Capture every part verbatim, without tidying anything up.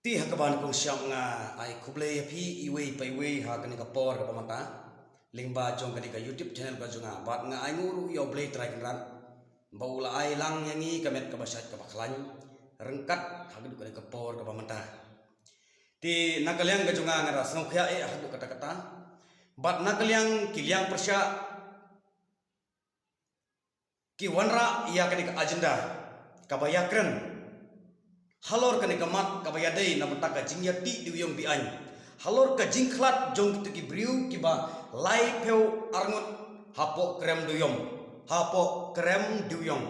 Te ha kaba nyngkong shuwa nga ai khublei ïa phi iwei pa iwei ha kane ka por kaba mynta lyngba jong kane ka YouTube channel ka jong nga, bad nga ai nguh ruh ïa U Blei Trai Kynrad ba u la ai lang ïa ngi ka met kaba shait kaba khlaiñ ryngkat haduh kane ka por kaba mynta. Te na ka liang ka jong nga, nga da sngewkhia eh haduh katta katta, bad na ka liang ki liang pyrshah ki wanrah ïa kane ka agenda kaba ïakren halor kane ka mat kaba ïadei na bynta ka jingïatih diwiong biang halor ka jingkhlad jong kito ki briew kiba laiphew arngut hapoh krem diwiong, hapoh krem diwiong.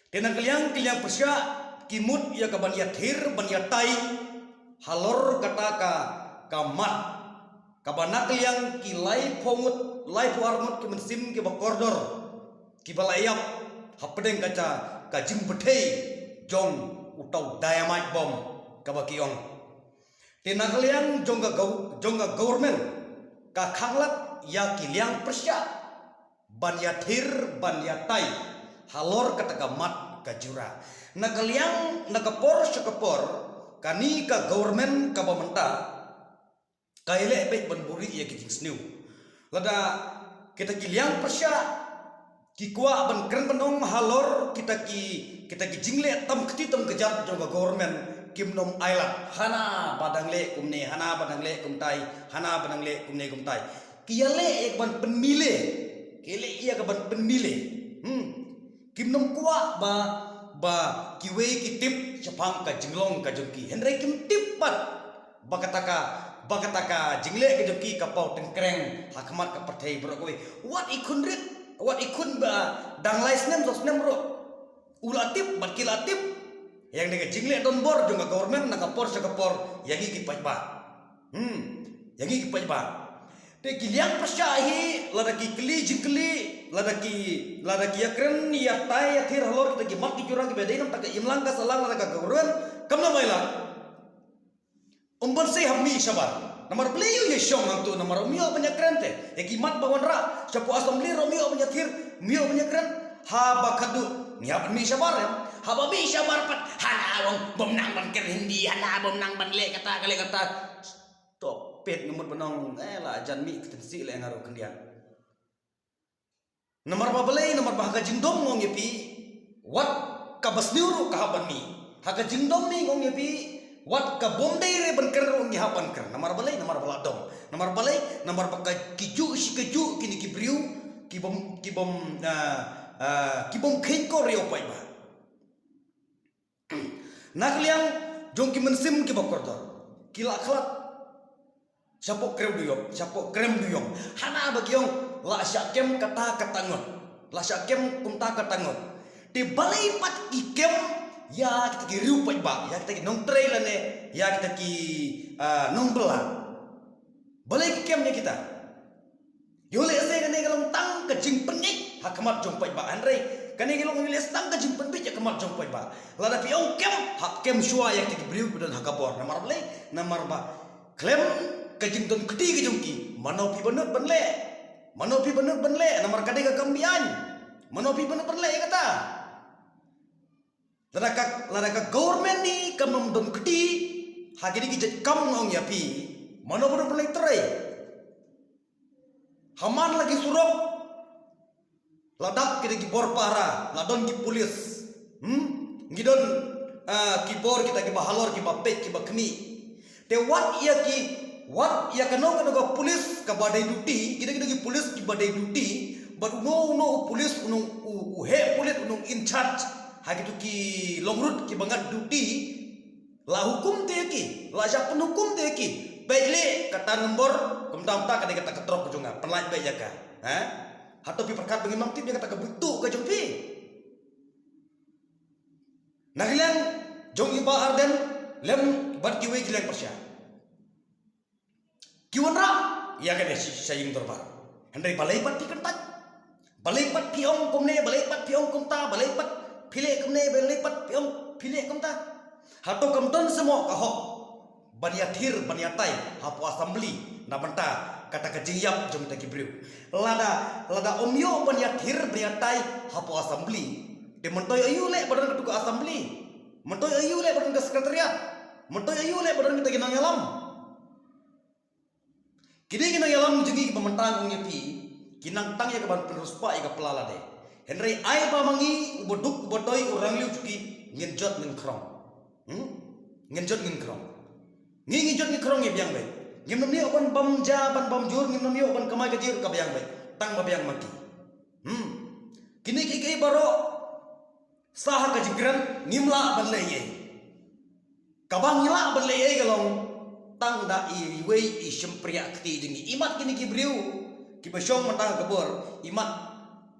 Te na ka liang ki liang pyrshah ki mut ïa ka ban ïathir ban ïatai halor kata ka, ka mat kaba na ka liang ki laiphew ngut, laiphew arngut ki mynsiem kiba kordor kiba la ïap hapdeng kata ka jingpyrthei jong uta u dynamite bomb kaba ki ong. Te na ka liang jong ka gov-, jong ka government ka khanglad ïa ki liang pyrshah ban ïathir ban ïatai halor kata ka mat ka jura. Na ka liang, na ka por sha ka por, kane ka government kaba mynta ka ïaleh beit ban buhrieh ïa ki jingsniew. Lada kita ki liang pyrshah ki kwah ban kren ban ong halor kita ki, kita ki jingleh tam kti tam kjat jong ka government, kim nym ailad. Hana ba dang leh kumne, hana ba dang leh kumtai, hana ba dang leh kumne kumtai. Ki ïaleh ïa ka ban pynmih leh. Ki ïaleh ïa ka ban pynmih leh. Hmm. Kim nym kwah ba, ba kiwei ki tip shaphang ka jinglong ka jong ki. Hynrei kim tip pat ba kata ka, ba kata ka jingleh ka jong ki ka paw tyngkreng ha khmat ka pyrthei baroh kawei. Wat i khun rit, wat i khun ba dang lai snem, saw snem ruh u la tip, bad ki la tip. Ïa kane ka jingleh donbor jong ka government na ka por sha ka por ïa ngi ki paidbah. Hmm, ïa ngi ki paidbah. Te ki liang pyrshah hi, lada ki kylli jingkylli, lada ki, lada ki ïakren ïatai ïathir halor kita ki mat ki jura kiba dei na bynta ka imlang ka sahlang, lada ka government kam nym ailad, ym ban sei hap mih shabar. Namar balei u ïa shong hangto, namar um ïoh ban ïakren te. Ïa ki mat ba wanrah shapoh assembly ruh um ïoh ban ïathir, um ïoh ban ïakren. Haba khadduh ngi hap ban mih shabar, em. Haba mih shabar pat, hana ong bym nang ban kren Hindi, hana bym nang ban leh kata ka leh kata. Stop, peit, nga mut ban ong, eh, la jan mih ktien sih leh nga ruh khyndiat. Namar ba balei, namar ba ha ka jingdom nga ong ïa phi, wat kaba sniew ruh ka hap ban mih. Ha ka jingdom ngi nga ong ïa phi, wat ka bym dei re ban kren ruh ngi hap ban kren. Namar balei, namar ba la dom. Namar balei, namar ba ka, ki juh shi ka juh kine ki briew ki bym, ki bym, ah, ah, ki bym kheiñ ko ïa u paidbah. Na ka liang jong ki mynsiem kiba kordor, ki la khlad shapoh krem diwiong, shapoh krem diwiong. Hana ba ki ong la shah kem kata kata ngut, la shah kem kumta kata ngut. Te balei pat ki kem ïa kita ki riew paidbah, ïa kita ki nongtrei lane ïa kita ki, ah, nongbylla? Balei ki kem ïa kita? Ïoh lehse kane ka long tang ka jingpynïaid ha khmat jong paidbah, hynrei kane ka long ïoh lehse tang ka jingpynbieit ha khmat jong paidbah. Lada phi ong kem, hap kem shuwa ïa kita ki briew kiba don ha ka bor. Namar balei? Namar ba khlem ka jingdon kti ka jong ki, mano phi ba nud ban leh? Mano phi ba nud ban leh? Namar ka dei ka kam beaiñ. Mano phi ba nud ban leh ïa kata? Lada ka, lada ka government ni kam nym don kti ha kine ki jait kam nga ong ïa phi, mano ba nud ban leh trei? Ha man la ki surok la dap kita ki bor pahara, la don ki pulit. Hmm? Ngi don, ah, ki bor kita kiba halor, kiba peit, kiba khmih. Te wat ïa ki, wat ïa kano kano ka pulit kaba dei duty, kita kita ki pulit kiba dei duty, bad uno uno u pulit, uno u, u heh pulit, uno in charge ha kito ki long road kiba ngat duty, la hukum te ïa ki, la shah pynhukum te ïa ki. Peit leh kata nombor, kumta kumta ka dei kata ka trok ka jong nga, pynlait beit ïa ka. Ha? Hato phi pyrkhat ba ngim tip ïa kata ka buit tuh ka jong phi? Na ka liang jong i Bah Ardent lem bad kiwei ki liang pyrshah ki wanrah ïa kane sha, sha ïing dorbar. Hynrei balei pat phi kyntait? Balei pat phi ong kumne, balei pat phi ong kumta, balei pat phi leh kumne, balei pat phi ong phi leh kumta? Hato kam don seh mo ka hok ban ïathir ban ïatai hapoh assembly na bynta kata ka jingïap jong kita ki briew? Lada, lada ym ïoh ban ïathir ban ïatai hapoh assembly, te mynta ïoh aïu leh ba don katu ka assembly? Mynta ïoh aïu leh ba don ka Secretariat. Mynta ïa u leh ba don kita ki nongïalam. Kine ki nongïalam jong ngi kiba mynta nga ong ïa phi, ki nang tang ïa ka ban pynriewspah ïa ka pla lade. Hynrei ai ba ma ngi uba duk uba toi u rangliew shuki ngin jot ngin khrong. Hmm? Ngin jot ngin khrong. Ngi ngi jot ngi khrong ngi biang beit. Ngim nym ïoh ban bam ja ban bam jur, ngim nym ïoh ban kamai ka jur ka biang beit. Tang ba biang ma ki. Hmm. Kine ki ki baroh sa ha ka jingkren ngim lah ban leh ei. Kaba ngi lah ban leh ei ka long tang da iwei i shympriah kti jong ngi. Imat kine ki briew kiba shong mynta ha ka bor, imat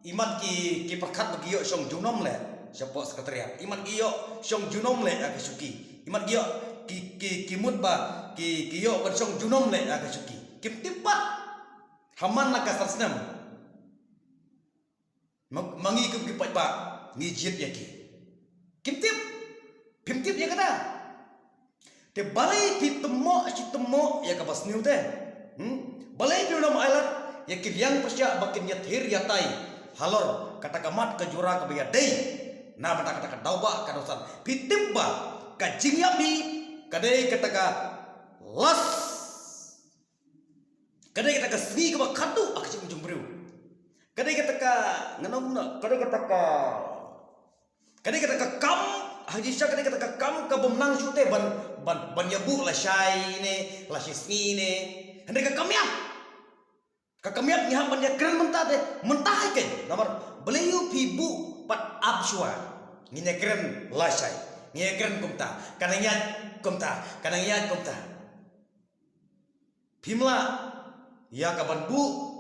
imat ki ki pyrkhat ba ki ïoh shong junom leh shapoh Secretariat. Imat ki ïoh shong junom leh ha ka shuki. Imat ki ïoh ki ki ki mut ba ki ki ïoh ban shong junom leh ha ka shuki. Kim tip pat ha man la ka san snem. Ma, ma ngi kum ki paidbah ngi jied ïa ki. Kim tip. Phim tip ïa kata. Te balei phi tymmoh shi tymmoh ïa kaba sniew te? Hmm? Balei phi nym ailad ïa ki liang pyrshah ba kin ïathir ïatai halor kata ka mat ka jura kaba ïadei na bynta kata ka daw ba ka dawsan? Phi tip ba ka jingïap hi ka dei kata ka last. Ka dei kata ka sngi kaba khadduh ha ka jingim jong briew. Ka dei kata ka, ngan ong na, ka dei kata ka, ka dei kata ka kam, ha jingshisha ka dei kata ka kam kabym nang shuh te ban, ban, ban ïa buh lashai ne, lashisngi ne. Hynrei ka kam ïap. Ka kam ïap ngi hap ban ïa kren mynta te, mynta hi kein. Namar balei u phi buh pat ap shuwa. Ngin ïa kren lashai. Ngin ïa kren kumta. Ka nang ïaid kumta. Ka nang ïaid kumta. Phim lah ïa ka ban buh.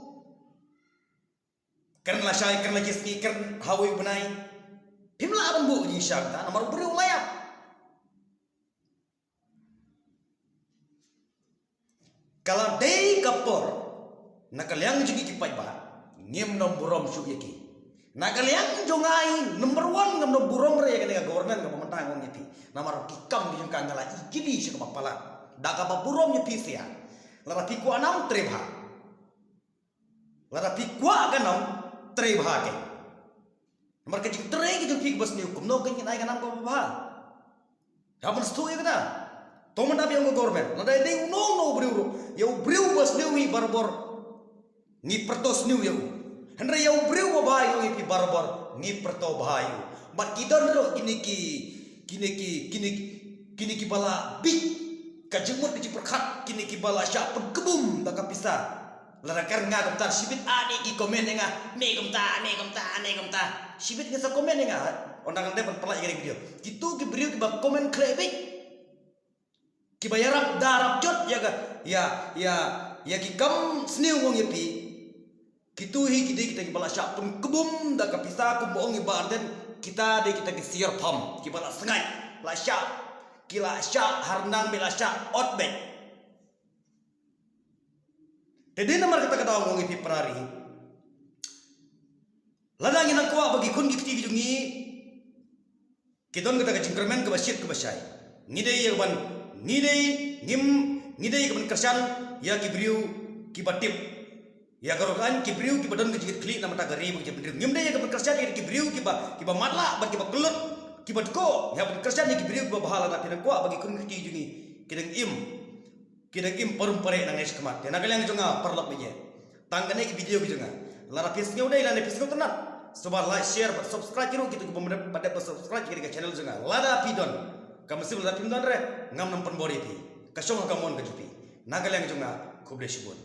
Kren lashai, kren lashisngi, kren ha uwei u bnai. Phim lah ban buh jingshisha ta, namar u briew u la ïap. Ka la dei ka por, na ka liang jong ngi ki paidbah, ngim nym burom shuh ïa ki. Na ka liang jong nga hi number one ngam nym burom re ïa kane ka government kaba mynta nga ong ïa phi. Namar ki kam ki jong ka nga la ïa ki dei sha kaba palat. Da kaba burom ïa phi sha. Lada phi kwah nam trei bha. Lada phi kwah ka nam trei bha kein. Namar ka jingtrei ka jong phi kaba sniew kumno kein kin ai ka nam kaba bha. Hap ban sngewthuh ïa kata. To mynta phi ong ka government. Lada dei uno uno u briew ruh. Ïa u briew ba sniew hi barabor ngi pyrto sniew ïa u. Hynrei ïa u briew ba bha ïa u ïa phi barabor ngi pyrto bha ïa u. Bad ki don ruh kine ki, kine ki, kine ki, kine kiba la bieit ka jingmut ka jingpyrkhat, kine kiba la shah pynkbum da ka pisa. Lada kren nga kumta shibit ah ne ki comment ïa nga, me kumta, me kumta, me kumta. Shibit ngi sa comment ïa nga. Ynda nga dei ban pynlait ïa ka video. Kito ki briew kiba comment khleh beit. Kiba ïarap da rap jot ïa ka, ïa, ïa, ïa ki kam sniew nga ong ïa phi. Kito hi ki dei kita kiba la shah pynkbum da ka pisa kumba ong i Bah Ardent, kita dei kita ki sior pham kiba la sngaid, la shah, ki la shah harnang beit, la shah ot beit. Te dei namar kata ka daw nga ong ïa phi para ri. Lada ngi nang kwah ba ki khun ki kti ki jong ngi ki don kata ka jingkyrmen kaba shit kaba shai. Ngi dei ïa ka ban, ngi dei, ngim, ngi dei ïa ka ban kyrshan ïa ki briew kiba tip. Ïa ka ruh kan ki briew kiba don ka jingkitkhlieh na ka bynta ka ri bad ka jaitbynriew. Ngim dei ïa ka ban kyrshan ïa ki briew kiba, kiba matlah bad kiba kyllut, kiba dkoh. Ngi hap ban kyrshan ïa ki briew kiba bha. Lada phi nang kwah ba ki khun ki kti jong ngi ki dang im, ki dang im parum pareh nangne shakhmat. Te na ka liang jong nga paralok bad ïeit, tang kane ki video ki jong nga. Lada phi sngew dei lane phi sngewtynnat, sngewbha like, share bad subscribe ïa ruh kito kiba ym dep, ba dep ban subscribe ïa ka channel jong nga. Lada phi don, ka mynsiem lada phim don re ngam nang pynbor ïa phi. Ka shong ha ka mon ka jong phi. Na ka liang jong nga, khublei shibun.